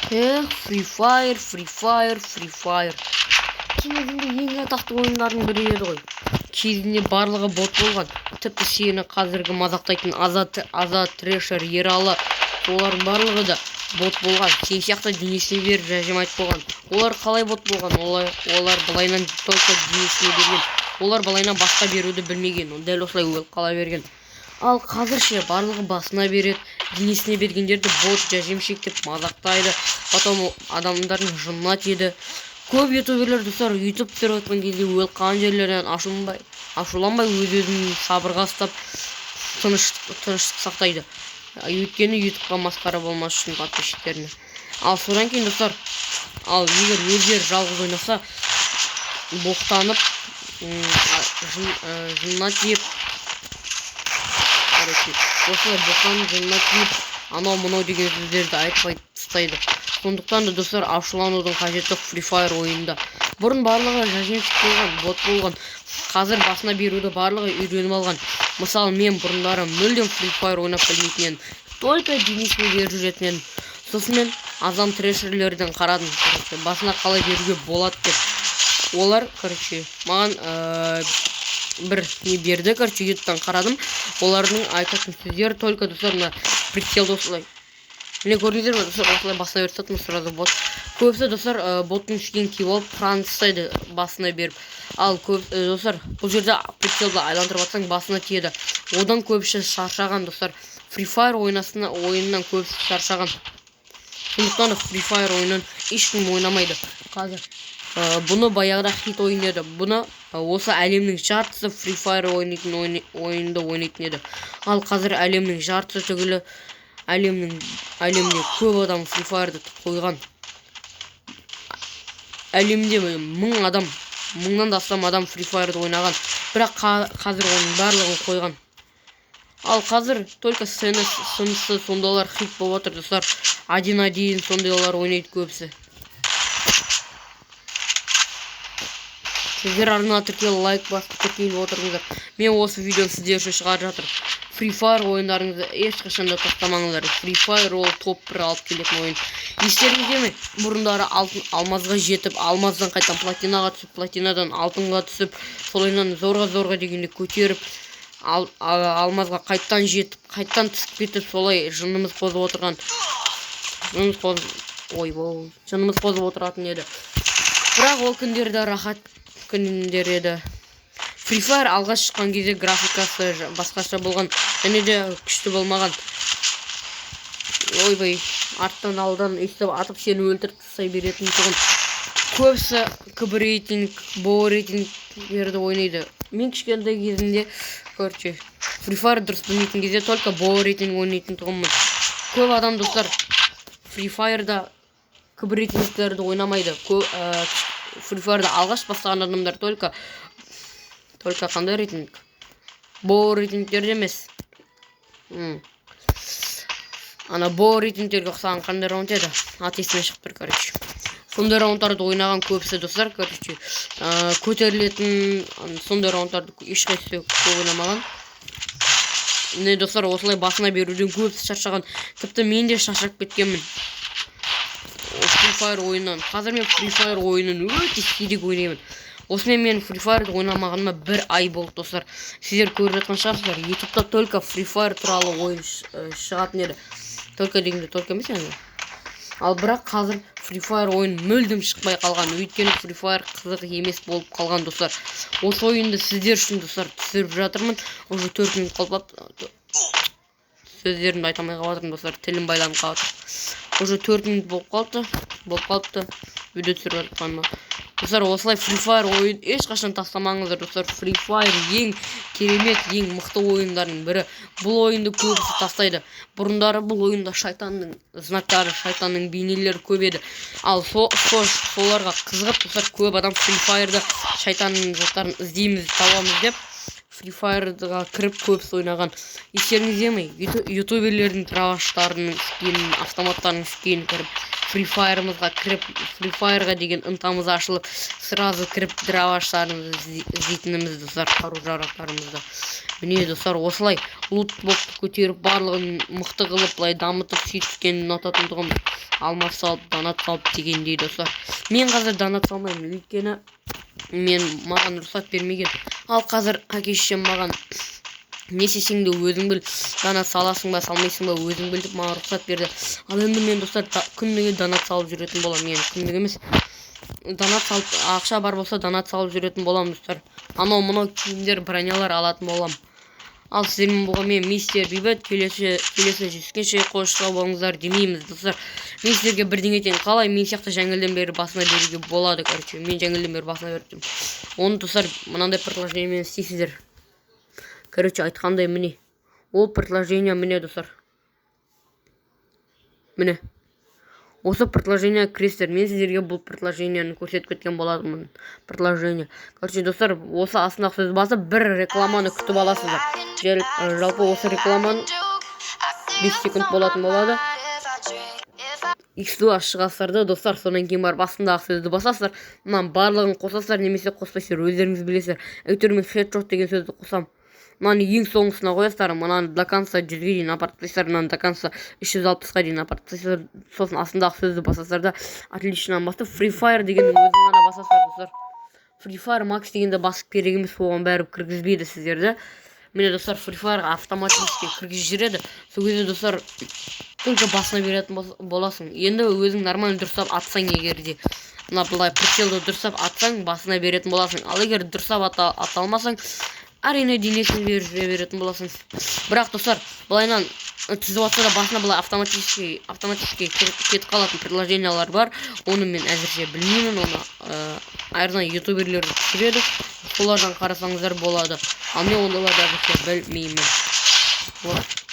Эх, Free Fire, Free Fire, Free Fire. Кезінде ең атақты ойындардың бірі еді ғой. Кезінде барлығы бот болған. Тіпті сені қазіргі мазақтайтын Азат, Азат, Трешер, Ералы, олардың барлығы да бот болған. Сен сияқты денесіне беріп жажим айтып болған. Олар қалай бот болған? Олар былайынан только денесіне берген. Олар былайынан басқа беруді білмеген. Дәл осылай өліп қала берген. Ал қазір ше, барлығы басына береді, денесіне бергендерді бот, жажимщик деп мазақтайды, потом адамдардың жынына тиеді. Көп ютуберлер, достар, ютуб түсіріп жатқан кезде өліп қалған жерлерінен ашуланбай, өз өзін сабырға ұстап, тыныштық сақтайды. Өйткені ютубқа масқара болмас үшін подписчиктеріне. Ал содан кейін, достар, ал егер өздері жалғыз ойнаса, боқтанып, жынына тиіп, короче, осылай боқтанып, жынына тиіп, анау мынау деген сөздерді айтып айтып тастайды. Сондықтан да, достар, ашуланудың қажеті жоқ Free Fire ойынында. Бұрын барлығы жажимщик болған, бот болған. Қазір басына беруді барлығы үйреніп алған. Мысалы, мен бұрындары мүлдем Free Fire ойнап білмейтін едім. Только денесіне беріп жүретін едім. Сосын мен Азам Трешерлерден қарадым, короче, басына қалай беруге болады деп. Олар, короче, маған бір не берді, короче, ютубтан қарадым. Олардың айтатын сөздері только, достар, мына прицелді осылай. Міне, көрдіңіздер ме, достар, осылай басына беріп тастадым, сразу бот. Көбісі, достар, боттың үстінен киіп алып, қыран тастайды басына беріп. Ал көп, достар, бұл жерде прицелді айландырып атсаң, басына тиеді. Одан көбісі шаршаған, достар. Free Fire ойнасына ойыннан көбісі шаршаған. Сондықтан да Free Fire ойынын ешкім ойнамайды қазір. Бұны баяғыда хит ойын еді. Бұны осы әлемнің жартысы Free Fire ойнайтын ойынды ойнайтын еді. Ал қазір әлемнің жартысы түгілі, әлемде көп адам Free Fire'ды қойған. Әлемде 1000 адам, 1000-нан да астам адам Free Fire'ды ойнаған. Бірақ қазір оның барлығын қойған. Ал қазір только СНС, СМС сондайлар хит болып жатыр, достар. 1-1 сондайлар ойнайды көбісі. Сіздер арнаға тіркеліп, лайк басып, тіркеліп отырыңыздар. Мен осы видеоны сіздер үшін шығарып жатырмын. Free Fire ойындарыңызды ешқашан да тастамаңыздар. Free Fire ол топ 1 алып келетін ойын. Естеріңізде ме? Бұрындары алтын алмазға жетіп, алмаздан қайтадан платинаға түсіп, платинадан алтынға түсіп, солайынан зорға зорға дегенде көтеріп, алмазға қайттан жетіп, қайттан түсіп кетіп, солай жынымыз қозып отырған. Жынымыз қозып, ойбой, жынымыз қозып отыратын еді. Бірақ ол күндер де рахат күндер еді. Free Fire алғаш шыққан кезде графикасы басқаша болған, және де күшті болмаған. Ойбай, арттан алдан өйстіп атып, сені өлтіріп тастай беретін тұғын. Көбісі КБ рейтинг, БО рейтингтерді ойнайды. Мен кішкентай кезімде, короче, Free Fire дұрыс білмейтін кезде только БО рейтинг ойнайтын тұғынмын. Көп адам, достар, Free Fire'да КБ рейтингтерді ойнамайды. Free Fire'да алғаш бастаған адамдар только қандай рейтинг? БО рейтингтерде емес. Ана БО рейтингтерге ұқсаған қандай раунд еді? Аты есіме шығып тұр, короче. Сондай раундтарды ойнаған көбісі, достар, короче, көтерілетін сондай раундтарды ешқайсысы көп ойнамаған. Міне, достар, осылай басына беруден көбісі шаршаған. Тіпті мен де шаршап кеткенмін Free Fire ойынынан. Қазір мен Free Fire ойынын өте сирек ойнаймын. Осымен мен Free Fire'ды ойнамағаныма бір ай болды, достар. Сіздер көріп жатқан шығарсыздар, ютубта только Free Fire туралы ойын шығатын еді. Только дегенде только емес енді. Ал бірақ қазір Free Fire ойын мүлдем шықпай қалған. Өйткені Free Fire қызық емес болып қалған, достар. Осы ойынды сіздер үшін, достар, түсіріп жатырмын. Уже 4 минут қалып, сөздерімді айта алмай қалып жатырмын, достар. Тілім байланып қалып жатыр. Уже 4 минут болып қалыпты. Болып қалыпты видео түсіріп жатқаныма. Достар, осылай Free Fire ойын ешқашан тастамаңыздар, достар. Free Fire ең керемет, ең мықты ойындардың бірі. Бұл ойынды көбісі тастайды. Бұрындары бұл ойында шайтанның знактары, шайтанның бейнелері көп еді. Ал соларға қызығып, достар, көп адам Free Fire'да шайтанның заттарын іздейміз, табамыз деп. Free Fire'ға кіріп, көбісі ойнаған. Естеріңізде ме, ютуберлердің дробаштарының скинін, автоматтарының скинін кіріп, Free Fire'ымызға кіріп, Free Fire'ға деген ынтамыз ашылып, сразу кіріп дробаштарымызды іздейтініміз, достар, қару жарақтарымызды. Міне, достар, осылай лутбокты көтеріп, барлығын мықты қылып, былай дамытып, сөйткенді ұнататын тұғым. Алмас салып, донат салып дегендей, достар. Мен қазір донат салмаймын, өйткені мен маған рұқсат бермеген. Ал қазір әке шешем маған: «Не істесең де өзің біл, донат саласың ба, салмайсың ба, өзің біл», — деп маған рұқсат берді. Ал енді мен, достар, күніге донат салып жүретін боламын. Енді күндік емес, донат салып, ақша бар болса, донат салып жүретін боламын, достар. Анау мынау киімдер, бронялар алатын боламын. Ал сіздермен болған мен, мистер Бейбіт. Келесі жүздескенше қош сау болыңыздар демейміз. Достар, мен сіздерге бірдеңе айтайын: қалай мен сияқты жаңылдан бері басына беруге болады? Короче, мен жаңылдан бері басына беріп тұрмын. Оны, достар, мынандай приложениемен істейсіздер. Короче, айтқандай, міне, ол приложение. Міне, достар, міне, осы приложение кіресіздер. Мен сіздерге бұл приложениені көрсетіп кеткен болатынмын. Приложение, короче, достар, осы астындағы сөз басып, бір рекламаны күтіп аласыздар. Жалпы осы рекламаны 5 секунд болатын болады. X2 шығасыздар да, достар, содан кейін барып астындағы сөзді басасыздар. Мынаның барлығын қосасыздар немесе қоспайсыздар, өздеріңіз білесіздер. Әйтеуір мен «хедшот» деген сөзді қосамын. Мынаны ең соңғысына қоясыздар, мынаны до конца 100-ге дейін апарып тастайсыздар, мынаны до конца 360-қа дейін апарып тастайсыздар. Сосын астындағы сөзді басасыздар да, отлично басып, Free Fire дегеннің өзін ғана басасыздар, достар. Free Fire Max дегенді басып керек емес, оған бәрібір кіргізбейді сіздерді. Міне, достар, Free Fire автоматически кіргізіп жібереді. Сол кезде, достар, только басына беретін боласың. Енді өзің нормально дұрыстап атсаң, егер де мына былай прицелді дұрыстап атсаң, басына беретін боласың. Ал егер дұрыстап ата алмасаң, әрине, денесіне беріп жүре беретін боласың. Бірақ, достар, былайынан түзіп атса да, басына былай автоматически кетіп қалатын приложениялар бар. Оны мен әзірше білмеймін. Оны арнайы ютуберлер түсіреді, солардан қарасаңыздар болады. Ал мен ондайларды әзірше білмеймін. Вот.